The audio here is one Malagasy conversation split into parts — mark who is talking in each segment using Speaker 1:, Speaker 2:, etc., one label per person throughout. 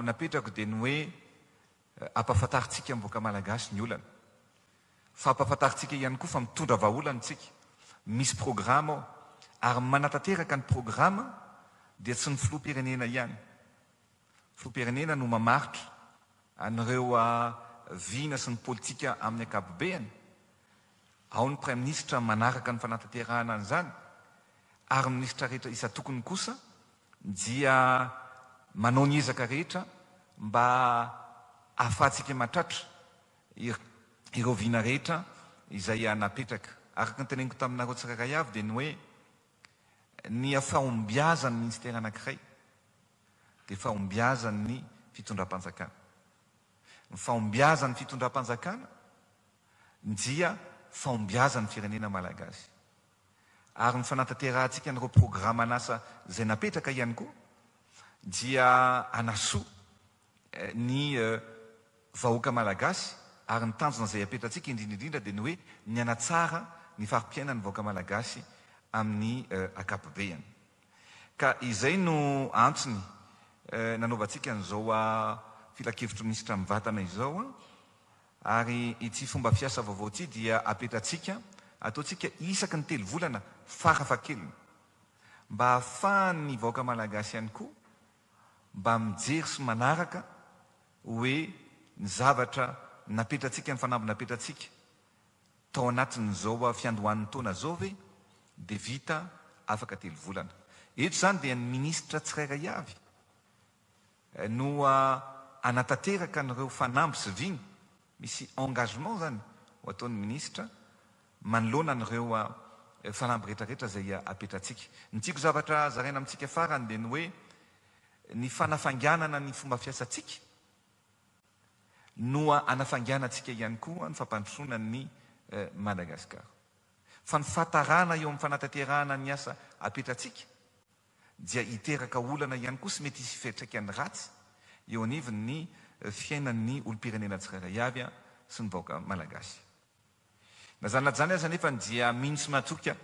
Speaker 1: fanamby napetrako dia ny hoe ampahafantarintsika ny vahoaka malagasy ny olana. Fa ampahafantarintsika ihany koa fa mitondra vahaolana isika. Misy programa ao. Ary manatanteraka ny programa dia tsy ny filoham-pirenena ihany. Filoham-pirenena no mamaritra an'ireo vina sy ny politika amin'ny ankapobeany. Ao ny Praiminisitra manaraka ny fanatanterahana an'izany ary ny minisitra rehetra isan-tokony kosa dia manao ny ezaka rehetra mba ahafahantsika mahatratra ireo vina rehetra izay napetraka. Araka ny teneniko taminareo tsirairay avy dia ny hoe ny fahombiazan'ny minisitera anankiray dia fahombiazan'ny fitondram-panjakana. Ny fahombiazan'ny fitondram-panjakana dia fahombiazan'ny firenena malagasy. Ary ny fanatanterahantsika an'ireo programan'asa izay napetraka ihany koa dia hanasoa ny vahoaka malagasy ary ny tanjona izay apetratsika indrindra indrindra dia ny hoe ny hanatsara ny fari-piainan'ny vahoaka malagasy amin'ny ankapobeany. Ka izay no antony nanaovantsika an'izao filankevitry minisitra mivantana izao ary ity fomba fiasa vaovao ity dia apetratsika, ataontsika isaky ny telo volana farafahakeliny mba hahafahan'ny vahoaka malagasy ihany koa mba mijery sy manaraka hoe ny zavatra napetratsika, ny fanamby napetratsika tao anatin'izao fiandohan'ny taona izao ve dia vita afaka telo volana. Eto izany dia ny minisitra tsirairay avy no hanatanteraka an'ireo fanamby sy vina, misy engagement izany ho ataon'ny minisitra manoloana an'ireo fanamby rehetrarehetra izay apetratsika. Ny tiako zavatra zaraina amintsika farany dia ny hoe ny fanafainganana ny fomba fiasantsika no hanafainganantsika ihany koa ny fampandrosoana ny Madagasikara. Fa ny fahatarana eo amin'ny fanatanterahana ny asa apetratsika dia hiteraka olana ihany koa sy mety hisy fiantraikany ratsy eo anivon'ny fiainan'ny olom-pirenena tsirairay avy sy ny vahoaka malagasy. Na izany na izany aza anefa dia mino sy matoky aho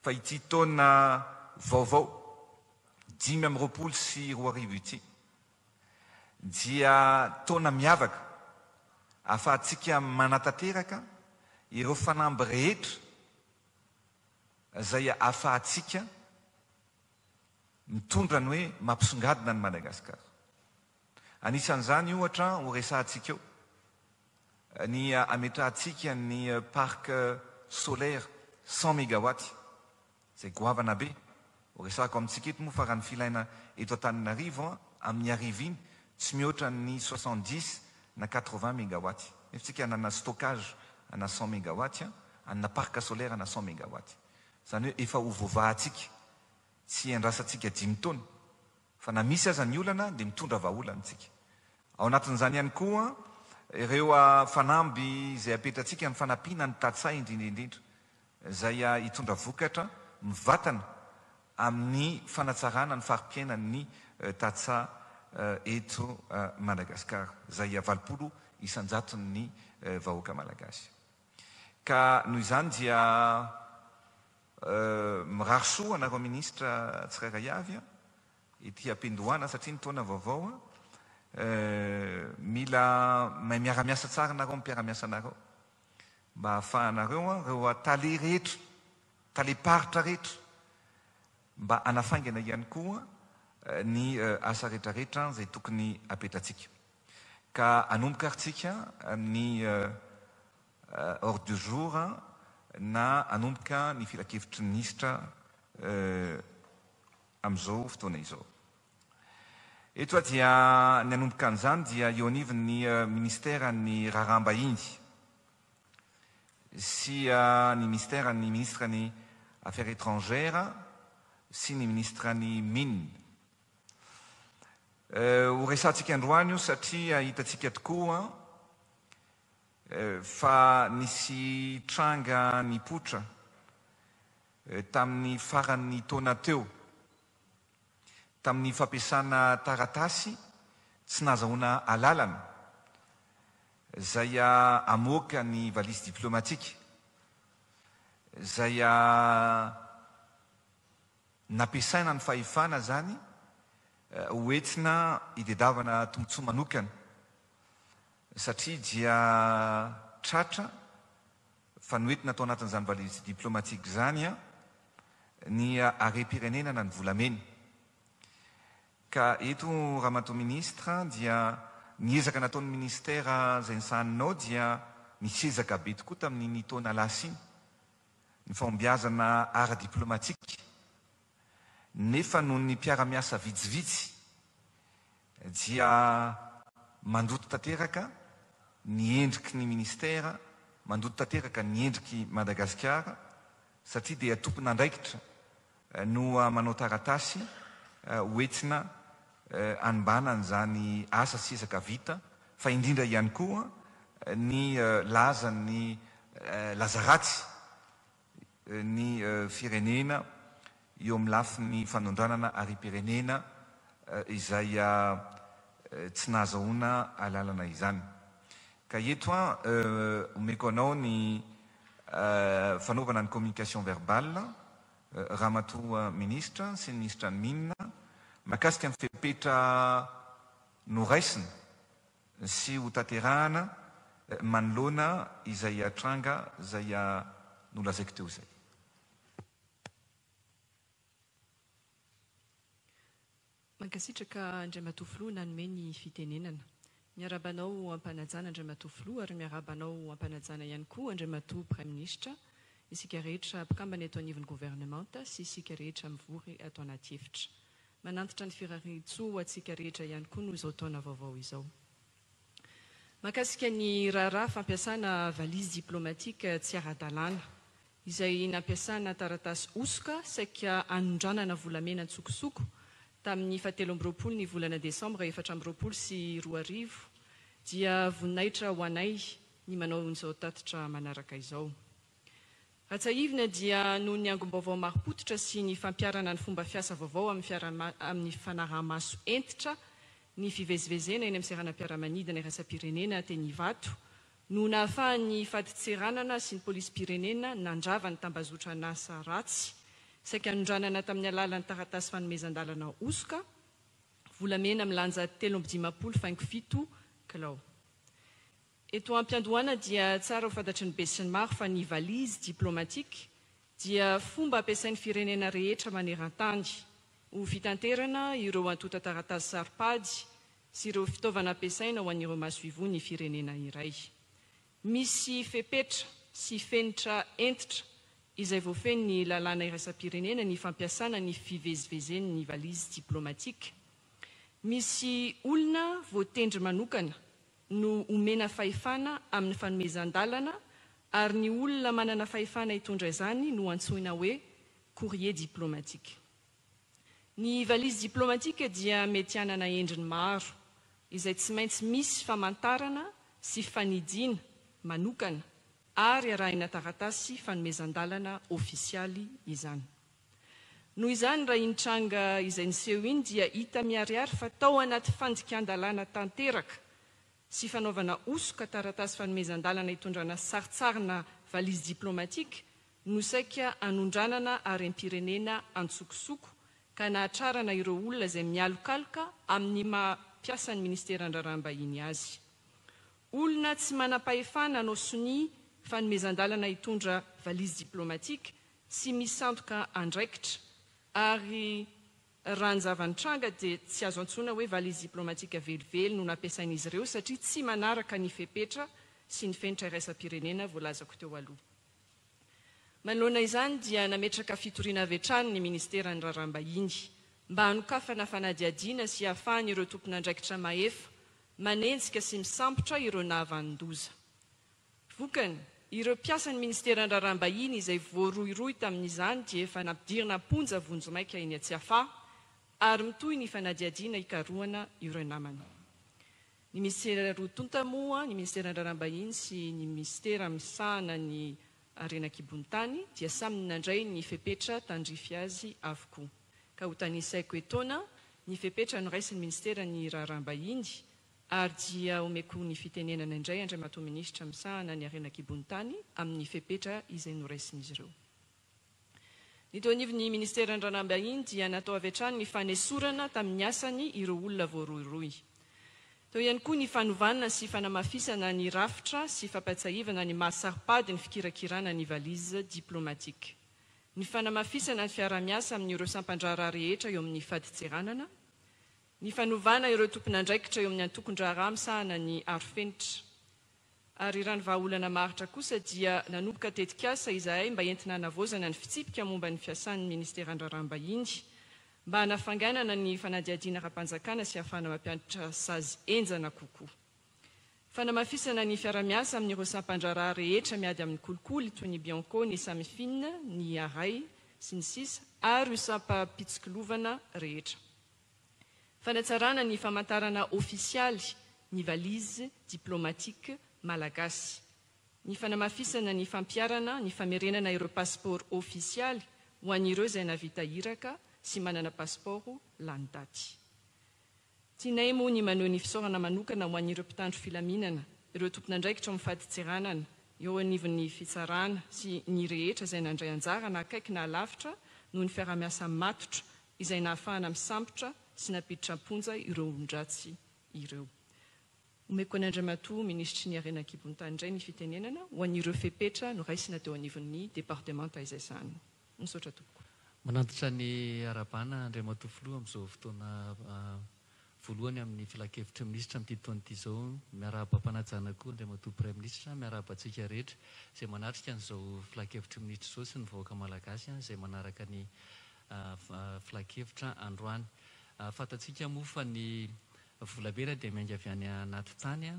Speaker 1: fa ity taona vaovao 2025 ity dia taona miavaka ahafahantsika manatanteraka ireo fanamby rehetra izay ahafahantsika mitondra ny hoe mampisongadina an'i Madagasikara. Anisan'izany ohatra ho resahantsika eo ny hametrahantsika ny parc solaire 100 mégawatts izay goavana be. Ho resahako amintsika eto moa fa raha ny filaina eto Antananarivo amin'ny hariva iny tsy mihoatra ny 70 na 80 mégawatts. Nefa tsika hanana stockage ana 100 mégawatts, hanana parc solaire ana 100 mégawatts. Izany hoe efa ho voavahantsika, tsy hiandrasantsika dimy taona fa na misy aza ny olana dia mitondra vahaolana isika. Ao anatin'izany ihany koa ireo fanamby izay apetratsika amin'ny fanampiana ny tantsaha indrindra indrindra izay hitondra vokatra mivatana amin'ny fanatsarana ny fari-piainan'ny tantsaha eto Madagasikara izay 80 isan-jaton'ny vahoaka malagasy. Ka noho izany dia Mirary soa anareo ministra tsirairay avy ety ampiandohana satria ny taona vaovao mila mahay miara-miasa tsara nareo amin'ny mpiara-miasa anareo mba ahafahanareo ireo tale rehetra, talem-paritra rehetra mba hanafaingana ihany koa ny asa rehetra rehetra izay tokony apetratsika. Ka hanomboka ary tsika ny Ordre du jour na hanomboka ny filankevitry ny minisitra amin'izao fotoana izao. Eto dia ny hanomboka an'izany dia eo anivon'ny minisiteran'ny raharaham-bahiny sy ny minisiteran'ny minisitra ny Affaires étrangères sy ny minisitra ny Mines. Ho resahantsika androany io satria hitantsika tokoa Fa nisy tranga nipoitra tamin'ny faran'ny taona teo, tamin'ny fampiasana taratasy tsy nahazahoana alalana izay hamoaka ny valizy diplomatika izay nampiasaina ny fahefana izany. Hoentina hidedavana tombontsoa manokana satria dia tratra fa noentina tao anatin'izany valise diplomatique izany ny harem-pirenena na ny volamena. Ka eto Ramatoa Ministra dia ny ezaka nataon'ny Ministera izay nisahaninao dia nisy ezaka be tokoa tamin'iny taona lasa iny, ny fahombiazana ara-diplomatika nefa noho ny mpiara-miasa vitsivitsy dia mandoto tanteraka ny endriky ny Ministera, mandoto tanteraka ny endriky Madagasikara satria dia tompon'andraikitra no manao taratasy hoentina hanimbana an'izany asa sy ezaka vita fa indrindra ihany koa ny lazan'ny laza ratsy ny firenena eo amin'ny lafiny fanondranana harem-pirenena izay tsy nahazahoana alalana izany. Ka eto an, omeko anao ny fanaovana ny communication verbale, Ramatoa Minisitra sy ny Minisitra ny Mines, mahakasika ny fepetra noraisina sy ho tanterahana manoloana izay tranga izay nolazaiko teo izay.
Speaker 2: Mankasitraka Andriamatoa Filoha nanome ny fitenenana. Miarahaba anao am-panajana Andriamatoa Filoha ary miarahaba anao am-panajana ihany koa Andriamatoa Praiminisitra, isika rehetra mpikambana eto anivon'ny governemanta sy isika rehetra mivory ato anaty efitra. Manantitra ny firarian-tsoa ho antsika rehetra ihany koa noho izao taona vaovao izao. Mahakasika ny raharaha fampiasana valise diplomatique tsy ara-dalàna, izay nampiasana taratasy hosoka saika hanondranana volamena an-tsokosoko tamin'ny fahatelo amby 20 ny volana desambra 2024, dia voninahitra ho anay ny manao izao tatitra manaraka izao. Raha tsiahivina dia noho ny angom-baovao marim-pototra sy ny fampiharana ny fomba fiasa vaovao amin'ny amin'ny fanaraha-maso hentitra ny fivezivezena eny amin'ny seranam-piaramanidina iraisam-pirenena teny Ivato no nahafahan'ny fadintseranana sy ny polisim-pirenena nandrava ny tambazotran'asa ratsy saika nondranana tamin'ny alalan'ny taratasy fanomezan-dalana hosoka volamena milanja 53 faingo fito kilao. Eto am-piandohana dia tsara ho fantatry ny besinimaro fa ny valise diplomatique dia fomba ampiasain'ny firenena rehetra maneran-tany ho fitanterana ireo antontan-taratasy saro-pady sy ireo fitaovana ampiasaina ho an'ireo masoivoho ny firenena iray. Misy fepetra sy fenitra hentitra izay voafehin'ny lalàna iraisam-pirenena ny fampiasana ny fivezivezen'ny valise diplomatique. Misy olona voatendry manokana no omena fahefana amin'ny fanomezan-dalana ary ny olona manana fahefana hitondra izany no antsoina hoe courrier diplomatique. Ny valise diplomatique dia mety hanana endriny maro, izay tsy maintsy misy famantarana sy fanidiana manokana ary arahina taratasy fanomezan-dalana ofisialy izany. Noho izany, raha iny tranga izay niseho iny dia hita miharihary fa tao anaty fandikan-dalàna tanteraka sy fanaovana hosoka taratasy fanomezan-dalana hitondrana sarintsarina valise diplomatique no saika hanondranana harem-pirenena antsokosoko ka nahatrarana ireo olona izay mialokaloka amin'ny maha mpiasan'ny ministeran-draharaham-bahiny azy. Olona tsy manam-pahefana hanao sonia fanomezan-dalana hitondra valise diplomatique Tsy misandoka andraikitra ary raha ny zava-nitranga dia tsy azo antsoina hoe valise diplomatique velively no nampiasain'izy ireo satria tsy manaraka ny fepetra sy ny fenitra iraisam-pirenena voalazako teo aloha. Manoloana izany dia nametraka fitoriana avy hatrany ny Ministeran'ny Raharaham-bahiny mba hanokafana fanadihadiana sy hahafahan'ireo tompon'andraikitra mahefa manenjika sy misambotra ireo nahavanon-doza. Vokany, ireo mpiasan'ny Ministeran'ny Raharaham-bahiny izay voarohirohy tamin'izany dia efa nampidirina am-ponja vonjimaika eny Tsiafahy ary mitohy ny fanadihadiana hikarohana ireo namany. Ny Minisitera roa tonta moa, ny Ministeran'ny Raharaham-bahiny sy ny Minisitera misahana ny harena an-kibon'ny tany dia samy nandray ny fepetra tandrify azy avokoa. Ka hotanisaiko etoana ny fepetra noraisin'ny Ministeran'ny Raharaham-bahiny Ary dia omeko ny fitenenana indray Andriamatoa Minisitra misahana ny harena an-kibon'ny tany amin'ny fepetra izay noraisin'izy ireo. Ny teo anivon'ny Ministeran'ny Raharaham-bahiny dia natao avy hatrany ny fanesorana tamin'ny asany ireo olona voarohirohy. Teo ihany koa ny fanovana sy fanamafisana ny rafitra sy fampahatsiahivana ny maha saro-pady ny fikirakirana ny valise diplomatique. Ny fanamafisana ny fiaraha-miasa amin'ireo sampan-draharaha rehetra eo amin'ny fadintseranana. Ny fanovana ireo tompon'andraikitra eo amin'ny antokon-draharaha misahana ny arofenitra. Ary raha ny vahaolana maharitra kosa dia nanomboka tetikasa izahay mba entina hanavaozana ny fitsipika momba ny fiasan'ny Ministeran'ny Raharaham-bahiny mba hanafanganana ny fanadihadiana ara-panjakana sy hahafahana mampiantra sazy henjana kokoa. Fanamafisana ny fiarahamiasa amin'ireo sampan-draharaha rehetra miady amin'ny kolikoly toy ny Bianco, ny Samifin, ny Aray, sy ny sisa ary io sampam-pitsikilovana rehetra. Fanatsarana ny famantarana ofisialy ny valise diplomatique malagasy. Ny fanamafisana ny fampiharana ny famerenana ireo pasipaoro ofisialy ho an'ireo izay nahavita iraka sy manana pasipaoro lany daty. Tianay moa ny maneho ny fisaorana manokana ho an'ireo mpitandro filaminana, ireo tompon'andraikitra ao amin'ny fadintseranana, eo anivon'ny fitsarana sy ny rehetra izay nandray anjara na akaiky na alavitra noho ny fiaraha-miasa matotra izay nahafahana misambotra sy nampiditra am-ponja ireo olon-dratsy ireo. Omeko an'Andriamatoa Minisitry ny Harena an-kibon'ny tany indray ny fitenenana ho an'ireo fepetra noraisina teo anivon'ny Departemanta izay sahaniny. Misaotra tompoko.
Speaker 3: Manantitra ny harabana Andriamatoa Filoha amin'izao fotoana voalohany amin'ny Filankevitry ny Minisitra amin'ity taona ity izao. Miarahaba am-panajana koa Andriamatoa Praiminisitra, miarahaba antsika rehetra izay manatrika an'izao Filankevitry ny Minisitra izao sy ny vahoaka Malagasy izay manaraka ny Filankevitra androany. Fantatsika moa fa ny volamena dia miainga avy any anaty tany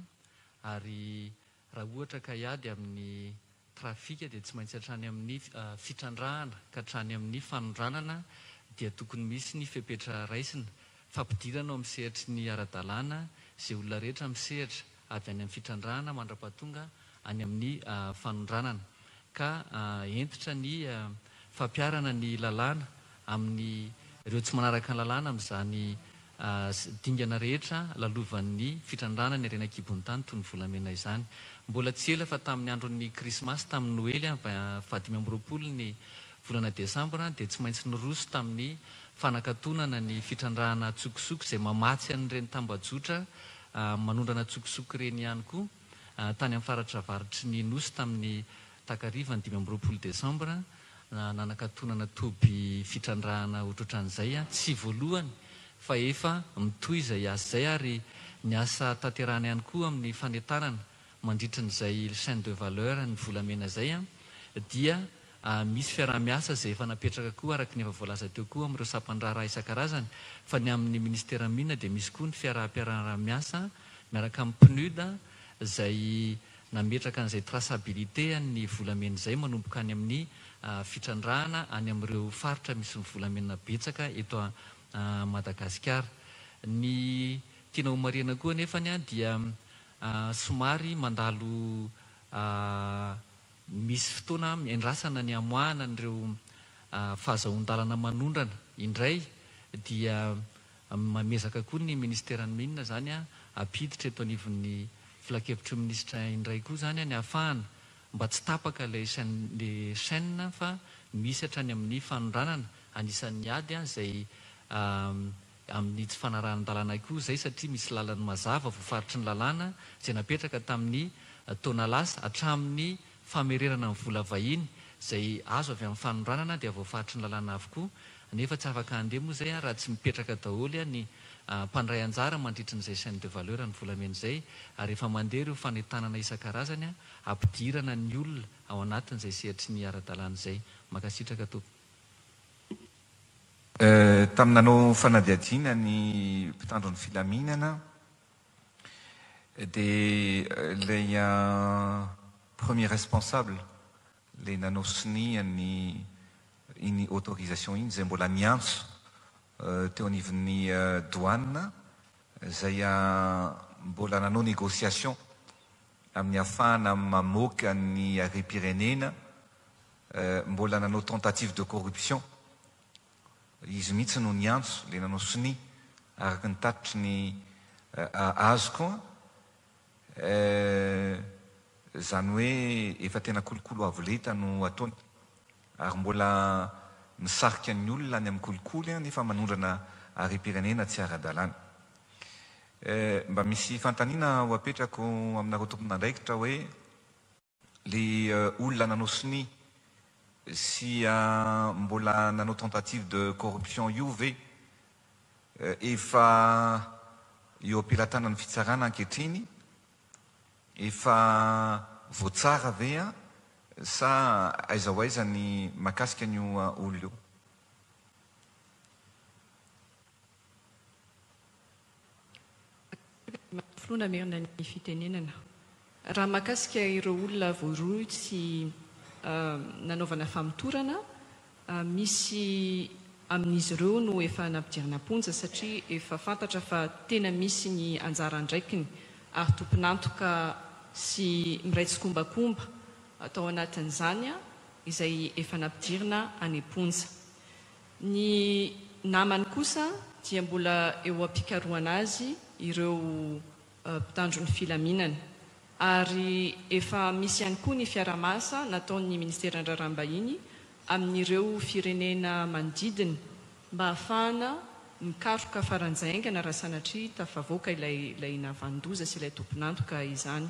Speaker 3: ary Raha ohatra ka hiady amin'ny trafika dia tsy maintsy hatrany amin'ny fitrandrahana ka hatrany amin'ny fanondranana dia tokony misy ny fepetra raisina, fampidirana ao amin'ny sehatry ny ara-dalàna izay olona rehetra misehatra avy any amin'ny fitrandrahana mandra-pahatonga any amin'ny fanondranana ka hentitra ny fampiharana ny lalàna amin'ny ireo tsy manaraka ny lalàna amin'izany dingana rehetra lalovan'ny fitrandrahana ny harena an-kibon'ny tany toy ny volamena izany. Mbola tsy ela fa tamin'ny andron'ny krismasy, tamin'ny noely faha-25 ny volana desambra dia tsy maintsy niroso tamin'ny fanakatonana ny fitrandrahana an-tsokosoko izay mamatsy an'ireny tambajotra manondrana an-tsokosoko ireny ihany koa tany amin'ny faritra avaratry ny Nosy tamin'ny takariva ny 25 desambra nanakatonana toby fitrandrahana ohatrohatran'izay, tsy voalohany fa efa mitohy izay asa izay ary ny asa tanterahana ihany koa amin'ny fanentanana mandritra an'izay chaine de valeur ny volamena izay dia misy fiaraha-miasa izay efa napetraka koa araka ny efa voalaza teo koa amin'ireo sampan-draharaha isan-karazany fa ny amin'ny ministeran'ny mines dia misy koa ny fiaraham-piaraha-miasa miaraka amin'ny PNUD izay nametraka an'izay traçabilité an'ny volamena izay manomboka any amin'ny fitrandrahana any amin'ireo faritra misy ny volamena betsaka eto Madagasikara. Ny tiana homarihana koa anefany dia somary mandalo misy fotoana iandrasana ny hamoahana an'ireo fahazahoan-dalana manondrana indray dia Mamezaka koa ny ministeran'ny Mines izany hampiditra eto anivon'ny filankevitry ny minisitra indray koa izany ny hahafahana mba tsy tapaka ilay chaine chaine fa misy hatrany amin'ny fanondranana anisan'ny ady izay amin'ny tsy fanarahan-dalàna koa izay satria misy lalany mazava voafaritry ny lalàna izay napetraka tamin'ny taona lasa hatramin'ny famerenana ny vola vahiny izay azo avy amin'ny fanondranana dia voafaritry ny lalàna avokoa nefa tsy afaka handeha moa izay raha tsy mipetraka daholo ny mpandray anjara mandritry ny izay chaine de valeur ny volamena izay ary efa mandeha ireo fanentanana isan-karazany hampidirana ny olona ao anatin'izay sehatry ny ara-dalàna izay. Mankasitraka tompoko.
Speaker 1: Tamin'ny nanao fanadihadiana ny mpitandro ny filaminana Dia ilay premier responsable ilay nanao sonia ny iny autorisation iny izay mbola niantso teo anivon'ny douane izay mbola nanao négociation amin'ny ahafahana mamoaka ny harem-pirenena mbola nanao tentative de corruption Izy mihitsy no niantso ilay nanao sonia araka ny tatitry ny azoko eh, izany hoe efa tena kolokolo avo lenta no ataony ary mbola misarika ny olona any amin'ny kolikoly nefa manondrana harem-pirenena tsy ara-dalàna. Mba misy fanontaniana ho apetrako aminareo tompon'andraikitra hoe le olona nanao sonia sy mbola nanao tentative de corruption io ve efa eo am-pelatanan'ny fitsarana ankehitriny? Efa voatsara ve sa aiza ho aiza ny mahakasika an'io olona io?
Speaker 2: Filoha namerina ny fitenenana. Raha mahakasika ireo olona voarohirohy sy nanaovana famotorana, misy amin'izy ireo no efa nampidirina am-ponja satria efa fantatra fa tena misy ny anjara andraikiny ary tompon'antoka sy miray tsikombakomba tao anatin'izany izay efa nampidirina any am-ponja. Ny namany kosa dia mbola eo am-pikarohana azy ireo mpitandro ny filaminana. Ary efa misy ihany koa ny fiaraha-masa nataon'ny Ministeran'ny Raharaham-bahiny amin'ireo firenena manodidina mba hahafahana mikaroka faran'izay haingana raha sanatria tafavoaka ilay ilay nahavanon-doza sy ilay tompon'antoka izany.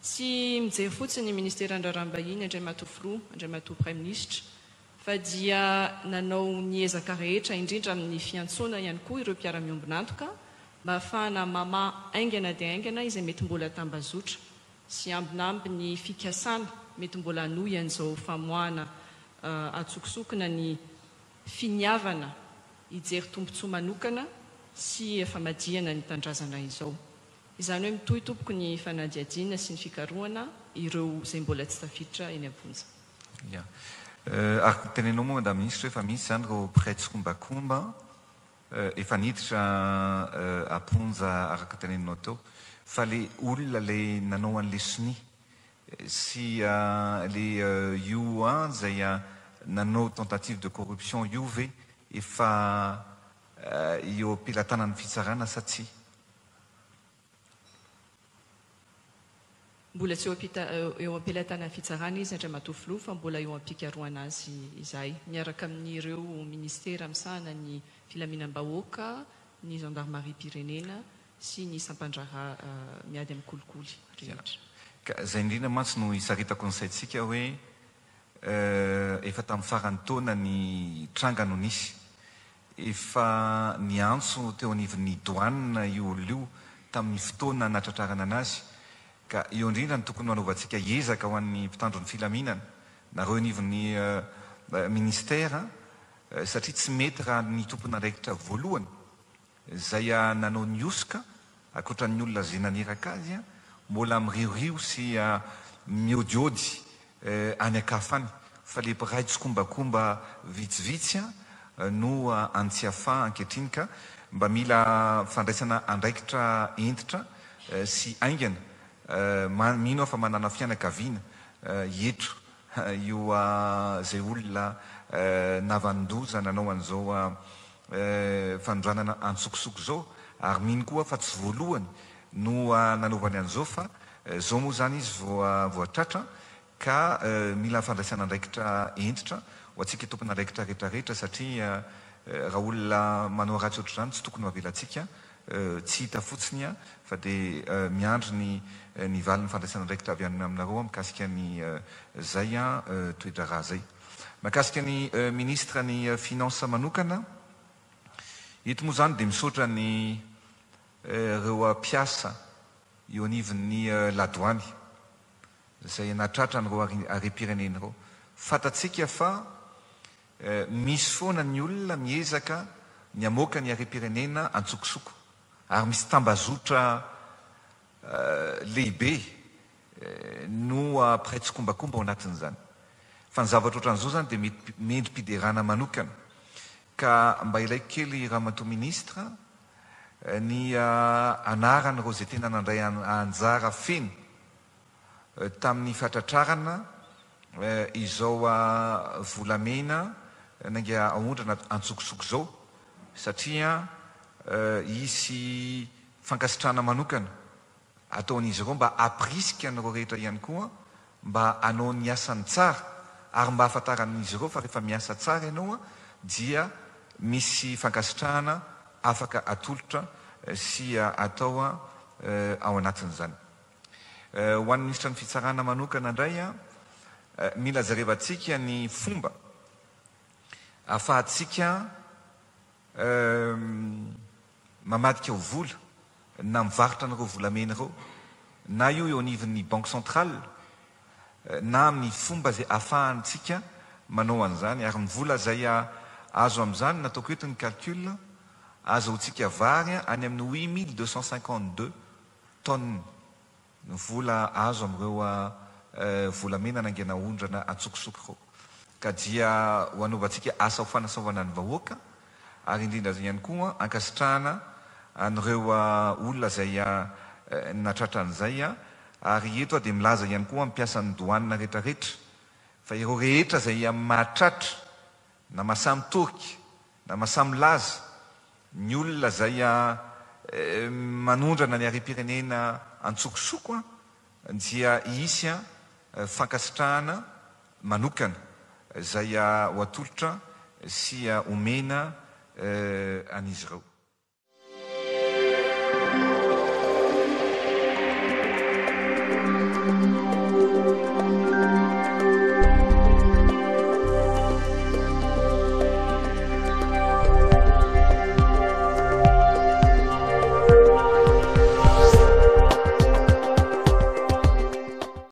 Speaker 2: Tsy mijery fotsiny ny Ministeran'ny Raharaham-bahiny Andriamatoa Filoha, Andriamatoa Praiminisitra, fa dia nanao ny ezaka rehetra, indrindra amin'ny fiantsoana ihany koa ireo mpiara-miombon'antoka mba hahafahana mamaha haingana dia haingana izay mety mbola tambazotra sy ambinambin'ny fikasana mety mbola hanohy an'izao famoahana antsokosokona ny finiavana hijery tombontsoa manokana sy famadihana ny tanindrazana izao. Izany hoe mitohy tompoko ny fanadihadiana sy ny fikarohana ireo izay mbola tsy tafiditra eny am-ponja.
Speaker 1: Ya. Araka ny teneninao moa Madame Minisitra hoe efa misy izany ireo mpiray tsikombakomba efa niditra am-ponja araka ny teneninao teo. Fa le olona le nanao an'le sonia sy le io izay nanao tentative de corruption io ve efa eo am-pelatanan'ny fitsarana sa tsia?
Speaker 2: Mbola tsy eo am-pelatanan'ny fitsarana izy Andriamatoa Filoha fa mbola eo am-pikarohana azy izahay miaraka amin'ireo minisitera misahana ny filaminam-bahoaka, ny zandarimariam-pirenena sy ny sampan-draharaha miady amin'ny kolikoly rehetra.
Speaker 1: Ka izay indrindra mantsy no hisaritako ny saintsika hoe efa tamin'ny faran'ny taona ny tranga no nisy. Efa niantso teo anivon'ny douane io olona io tamin'ny fotoana natratrarana anazy. Ka eo indrindra no tokony hanaovantsika ezaka ho an'ny mpitandro ny filaminana, nareo anivon'ny ministère satria tsy mety raha ny tompon'andraikitra voalohany Izay nanao ny hosoka, ankoatra ny olona izay naniraka azy, mbola miriorio sy miodiody any an-kafa any, fa le mpiray tsikombakomba vitsivitsy no any Tsiafahy ankehitriny ka mba mila fandraisana andraikitra hentitra sy haingana. Mino aho fa manana fianakaviana eto io izay olona navanon-doza nanao an'izao fanondranana antsokosoko izao ary mino koa aho fa tsy voalohany no nanaovany an'izao fa izao moa izany izy vao voatratra ka mila fandraisana andraikitra hentitra ho antsika tompon'andraikitra rehetra rehetra satria raha olona manao ratsy ohatr'izany tsy tokony ho avelantsika tsy hita fotsiny fa dia miandry ny ny valin'ny fandraisana andraikitra avy any aminareo aho mikasika ny zay toe-draharaha zay. Mahakasika ny ministre ny finance manokana, eto moa izany dia misaotra ny ireo mpiasa eo anivon'ny ladoany izay nahatratra an'ireo harem-pirenena ireo. Fantatsika fa misy foana ny olona miezaka ny hamoaka ny harem-pirenena antsokosoko ary misy tambazotra lehibe no mpiray tsikombakomba ao anatin'izany. Fa ny zavatra ohatran'izao izany dia mety mendri-piderana manokana. Ka mba ilaiko kely Ramatoa Ministra ny anaran'ireo izay tena nandray anjara feno tamin'ny fatratrarana izao volamena nainga aondrana antsokosoko izao satria hisy fankasitrahana manokana ataon'izy ireo mba hampirisika an'ireo rehetra ihany koa mba hanao ny asany tsara. ary mba hahafantaran'izy ireo fa rehefa miasa tsara ianao dia misy fankasitrahana afaka atolotra sy atao ao anatin'izany. Ho an'ny minisitran'ny fitsarana manokana indray, mila jerevantsika ny fomba ahafahantsika mamadika ho vola na mivarotra an'ireo volamena ireo, na io eo anivon'ny banque centrale na amin'ny fomba izay ahafahantsika manao an'izany. Ary ny vola izay azo amin'izany, nataoko eto ny calcul, azahoantsika vary any amin'ny 8252 tonnes ny vola azo amin'ireo volamena naingana aondrana antsokosoko ireo. Ka dia ho anaovantsika asa ho fanasaovana ny vahoaka ary indrindra ihany koa ankasitrahana an'ireo olona izay nahatratra an'izay. Ary eto aho dia milaza ihany koa amin'ny mpiasan'ny douane rehetrarehetra fa ireo rehetra izay mahatratra na mahasahy mitorika na mahasahy milaza ny olona izay manondrana ny harem-pirenena antsokosoko dia hisy fankasitrahana manokana izay ho atolotra sy homena an'izy ireo.